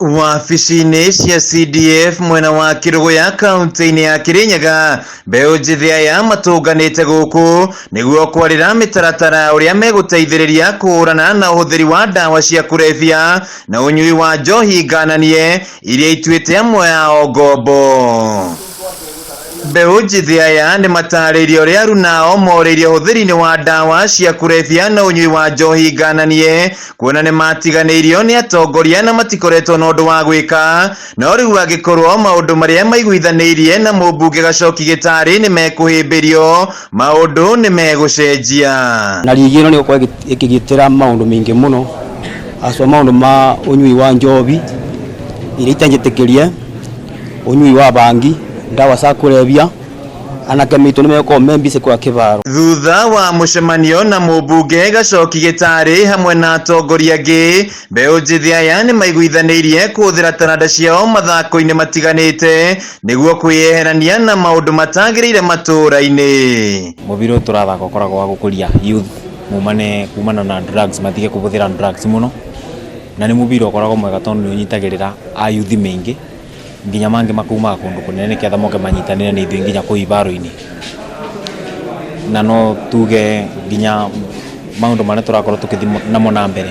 Wabici-inĩ cia CDF mwena wa Kĩrũgũya kaunti-inĩ ya Kĩrĩnyaga, mbeũ njĩthĩ aya matũnganĩte gũkũ nĩguo kwarĩra mĩtaratara ũrĩa megũteithĩrĩria kũhũrana na ũhũthĩri wa ndawa cia kũrebia na ũnyui wa njohi ngananie iria ituĩte amwe ao ngombo. Mbeũ njĩthĩ aya nĩ matarĩirie ũrĩa aruna ao morĩirie ũhũthĩri-inĩ wa ndawa cia kũrebia na ũnyui wa njohi ngananie, kuona nĩ matiganĩirio nĩ atongoria na matikoretwo na ũndũ wa gwĩka. No rĩu angĩkorwo maũndũ marĩa maiguithanĩirie na mũmbunge Gacoki Gĩtarĩ nĩ mekũhĩmbĩrio, maũndũ nĩ megũcenjia. Na rigi ĩno nĩ ĩgũkorwo ĩkĩgitĩra maũndũ maingĩ mũno, acwa maũndũ ma ũnyui wa njohi iria itanjĩtĩkĩrie, ũnyui wa bangi, ndawa cia kũrebia, anake maitũ nĩ megũkorwo me busy kũrĩa kĩbaro. Thutha wa mũcemanio na mũmbunge Gacoki Gĩtarĩ hamwe na atongoria angĩ, mbeũ njĩthĩ aya nĩ maiguithanĩirie kũhũthĩra taranda ciao mathako-inĩ matiganĩte nĩguo kwĩyeherania na maũndũ matagĩrĩire matũũra-inĩ. Mũbira ũyũ tũrathaka ũkoragwo wa gũkũria youth mumane kumana na drugs, matige kũhũthĩra drugs mũno, na nĩ mũbira ũkoragwo mwega tondũ nĩ ũnyitagĩrĩra a youth maingĩ, nginya mangĩ makaumaga kũndũ kũnene nĩgetha moke manyitanĩre na ithuĩ nginya kũu ibaro-inĩ. Na no tuge nginya maũndũ marĩa tũrakorwo tũkĩthiĩ namo na mbere,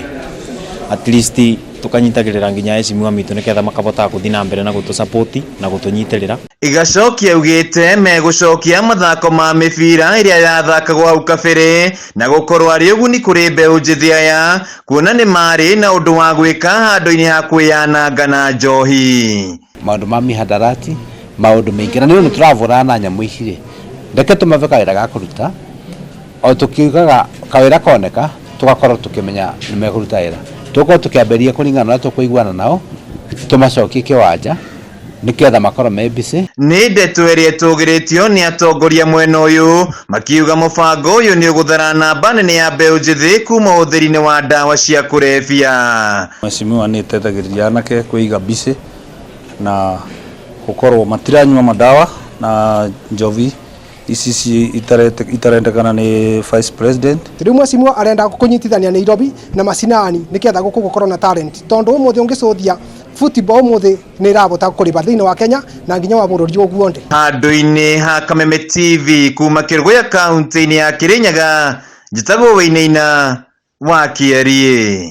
at least tũkanyitagĩrĩra nginya heshimiwa mitũ nĩgetha makabotaga gũthiĩ na mbere na gũtũ support na gũtũnyitĩrĩra. Gacoki augĩte megũcokia mathako ma mĩbira ĩrĩa yathakagwo hau kabere na gũkorwo arĩ ũguni kũrĩ mbeũ njĩthĩ aya, kuona nĩ marĩ na ũndũ wa gwĩka handũ-inĩ ha kwĩyananga na njohi. Maũndũ ma mihadarati, maũndũ maingĩ, na nĩ ũndũ tũravũrana na nyamũ ici rĩ, reke tũmabe kawĩra ga kũruta, o tũkiugaga kawĩra koneka tũgakorwo tũkĩmenya nĩ mekũruta wĩra. Tũgũkorwo tũkĩambĩrĩria kũringana na ũrĩa tũkũiguana nao, tũmacokie kĩwanja nĩgetha makorwo me busy. Nĩ ndeto ĩrĩa ĩtũgĩrĩtio nĩ atongoria mwena ũyũ makiuga mũbango ũyũ nĩ ũgũthara namba nene ya mbeũ njĩthĩ kuma ũhũthĩri-inĩ wa ndawa cia kũrebia. Mheshimiwa nĩ ĩteithagĩrĩria anake kwĩiga busy na gũkorwo matiranyua madawa na njovi ici itarendekana nĩ Vice President. Rĩu mheshimiwa arenda kũnyitithania Nairobi na macinani nĩgetha gũkũ gũkorwo na talent, tondũ ũmũthĩ ũngĩcũthia football ũmũthĩ nĩ ĩrabota kũrĩba thĩinĩ wa Kenya na nginya wa bũrũri ũguo. Handũ-inĩ ha Kameme TV kuma Kĩrũgũya kaunti-inĩ ya Kĩrĩnyaga, njĩtagwo Wainaina wa Kĩeriĩ.